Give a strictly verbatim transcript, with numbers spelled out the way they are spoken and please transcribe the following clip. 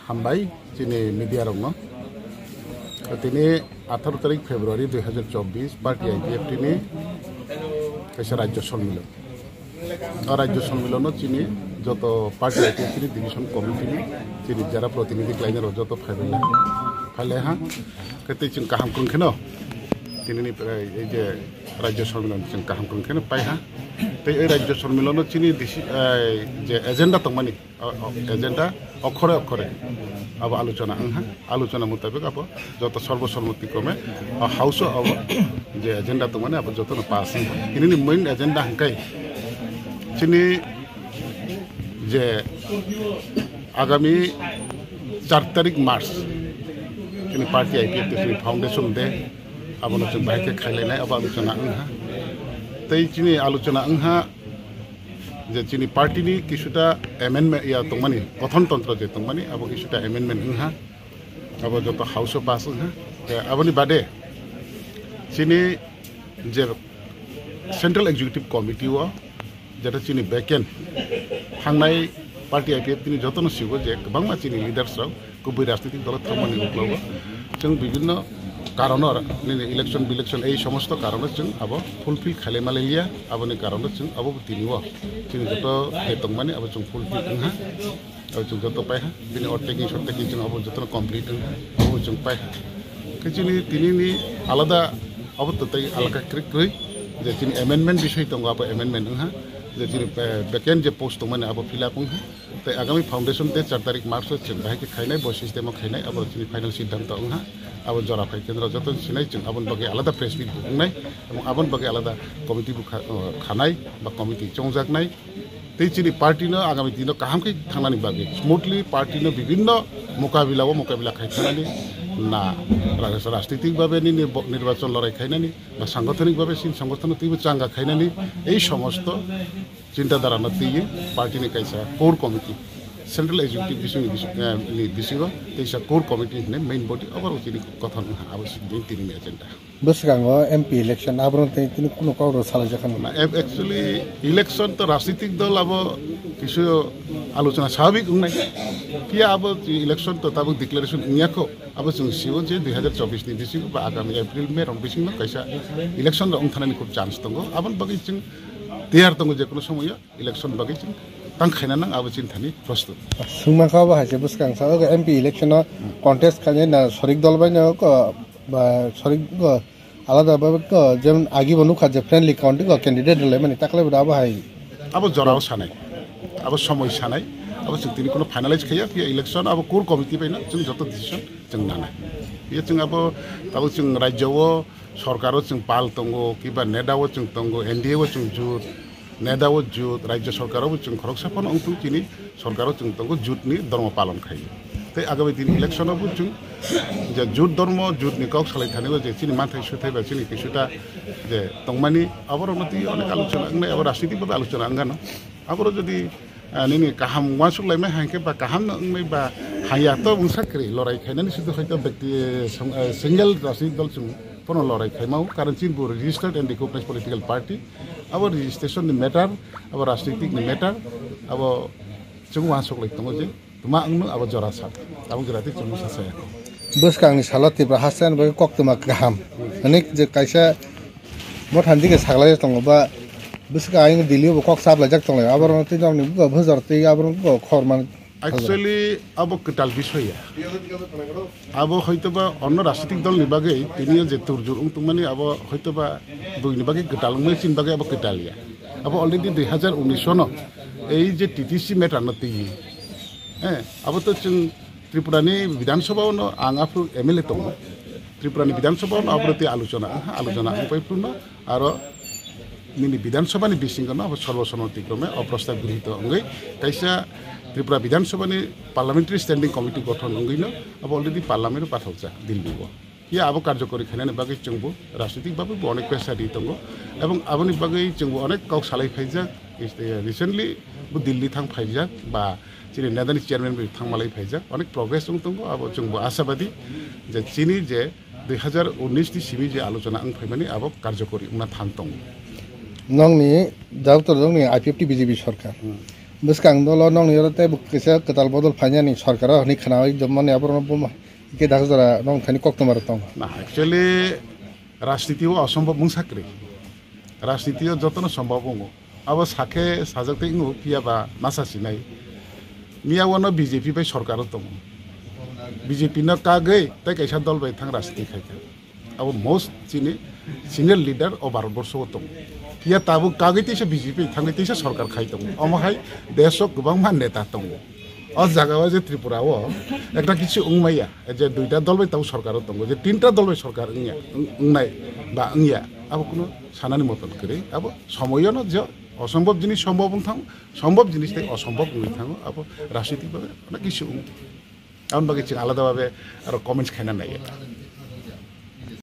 Hambai chini media rokno. Tini atharo tarik February dui hazar chobbish party I P F T ni kaisa rajyo sonmilon. O rajyo sonmilono chini joto party I P F T ni division committee ni chini jara protinidhi khlainai rok joto phailai ha. Khe tei chwng kaham kwrwng kheno tini ni, eh, ei je rajyo sonmilon chwng kaham kwrwng kheno pai ha. Tei ei rajyo sonmilono chini disi-, eh, je agenda tongmani, o, o, agenda okhore okhore abo aluchona wngha, aluchona mutabik abo joto sorbo sommoti krome o house o abo je agenda tongmani abo jotono pass wngha. Tini ni main agenda hwnkhe chini je agami char tarik March chini party I P F T ni foundation day abono chwng bahai khe khailainai abo aluchona wngha. Tei chini aluchona wngha je chini party ni kisuta amendment ya tongmani, gothon tontro je tongmani, abo kisuta amendment wngha, abo joto house o pass wngha. Tei aboni bade chini je Central Executive Committee o jeta chini vacant thangnai party I P F T ni jotono sigo je kwbangma chini leaders rok kubui rajnitik dolo thangmani uklogo chwng bibinno karono nini election bilection ei somosto karono chwng abo fulfill khailai malai liya, aboni karono chwng abo tini o chini joto hai tongmani abo chwng fulfill wngha, abo chwng joto paiha, bini orteki sorteki chwng abo jotono complete wngha, abo chwng paiha. Khe chini tini ni alada abo to tei alaka kwrwi kwrwi je chini amendment bisoi tongo abo amendment wngha, je chini, eh, vacant je post tongmani abo fill up wngha. Tei agami foundation day char tarik March o chwng bahai khe khainai, bo system o khainai, abo chini final siddhanto wngha. Abo jora phai kendro joto sinai chwng aboni bagwi alada press meet bo wngnai, ebong aboni bagwi alada committee bo kha-, o, khanai ba committee chongjaknai. Tei chini party no agami dino kaham khe thangnani bagwi, smoothly party no bibinno mukabila o mukabila khai thangnani na, ra-, rajnitik babe nini bo-, nirbachon lorai khainani ba sangothonik babe sin sangothono twibo changa khainani ei somosto chinta dara no twiwi party ni kaisa core committee, Central Executive bising ni bising, eh, ni bisingo teisa core committee hinwi main body obo rok chini kothon wngkha, abo chini tini ni agenda. Bwskango M P election aborok tei tini kuno kok rok salai jakha. Na, ac-, actually election to rajnitik dol abo kisu alochona swabik wngnai. Phiya abo election to tabuk declaration wngya kho. Abo chwng sio je dui hazar chobbish ni bisingo ba agami April, May rok bisingo kaisa election rok wngthanani khub chance tongo. Aboni bagwi chwng tiyar tongo je kono somoyo election bagwi chwng tang khaina nang abo chini thani prostut. Swngma kha bo hai se bwskang sa, ogo M P election o contest khainai na sorik dol bai no ko ba sorik ko alada ba ko jemon agi bo nukha je friendly county ko candidate rwlai mani taklai bo abo hai. Abo jorao sanai, abo somoi sanai, abo chwng tini kono finalize khaiya, phiya election abo core committee bai no chwng joto decision chwng nanai. Phiya chwng abo tabuk chwng rajyo o sorkar o chwng pal tongo, kiba neda o chwng tongo, N D A o chwng jut, neda o jut, rajyo sorkar o bo chwng khoroksa phano wngthung chini sorkar o chwng tongo jut ni dhormo palon khai. Tei agami din election o bo chwng je jut dhormo, jut ni kok salai thani o je chini manthai suthai ba chini kisuta je tongmani aborok no twi onek alochona wngnai, abo rajniti babe alochona wngano. Aboro jodi, ah, nini kaham uansuk laimai hai khe ba kaham no wngmai ba haya to wngsa kwrwi lorai khainani sudu hoito bekti, eh, song-, eh, single rajniti dol chwng phano lorai khaima o, karon chini bo registered and recognized political party. Abo registration ni matter, abo rajnitik ni matter, abo chwng uansuk lai tongo je tuma wngno abo jora sa, abo jora tei chwng sa saya. Bwskangni salo Tripura haste ani bagwi koktwma kaham. Hwnwi je kaisa motha dike saklai tongo ba bwswk ayang Delhi bo kok saplaijak tonglai. Aborok tei nokni bugo bwsajor tei aborok bugo khor man. Actually, abo kwtal bisoy ya. Abo hoitoba onno rajnitik dol ni bagwi tini je turjur wng tongmani abo hoitoba buini bagwi kwtal wngmani chini bagwi abo kwtal ya. Abo already dui hazar unis no ei je T T C matter no twi. Eh, abo to chwng Tripura ni Bidhan Sabha no ang aphuru M L A tongo. Tripura ni Bidhan Sabha no abo twi alochona, alochona ang pai phuru no. Aro nini Bidhan Sabha ni bisingo no abo sorbo sommoti krome o prostab grihito wngwi kaisa Tripura Bidhan Sabha ni Parliamentary Standing Committee gothon wngwi no abo already Parliament o pathaljak Delhi o. Phiya abo karjokori khainani bagwi chwngbo rajnitik bagwi bo onek pressure ri tongo, ebong aboni bagwi chwngbo onek kok salai phaijak. Recently bo Delhi thang phaijak ba chini nedani chairman bai thangmalai phaijak, onek progress wng tongo. Abo chwngbo ashabadi je chini je dui hazar unis ni simi je alochona wng phaimani abo karjokori wngna thang tongo. Nokni jabto nokni I P F T B J P sorkar. Hmm. Bwskang dolo nokni oro tei bo kisa kwtal bodol phainani sorkaro hwnwi khnaui jomani aborokno buma hwnkhe dahar jora nokni thani koktwma rok tongo. Na, actually, rajniti o osombhob mungsa kwrwi. Rajniti o jotono sombhob wngo. Abo sakhe sajak tei wngo, phiya ba masa sinai. Miya wano B J P bai sorkar o tongo. B J P no kagwi tei kaisa dol bai thang rajniti khai kha. Abo most chini senior leader o Bharat borsho o tongo. Phiya tabuk kagwi teisa B J P thangwi teisa sorkar khai tongo. Omo hai desh o kwbangma neta tongo. O jaga o je Tripura o ekta kichu wngmaya, je duita dol bai tabuk sorkar o tongo, je tinta dol bai sorkar wngya, wng-, wngnai ba wngya, abo kuno sanani moton kwrwi. Abo somoyono je osombhob jinis sombhob wng thango, sombhob jinis tei osombhob wngwi thango, abo rajniti babe onek kichu wng. Aboni bagwi chwng alada babe aro comments khaina naiya.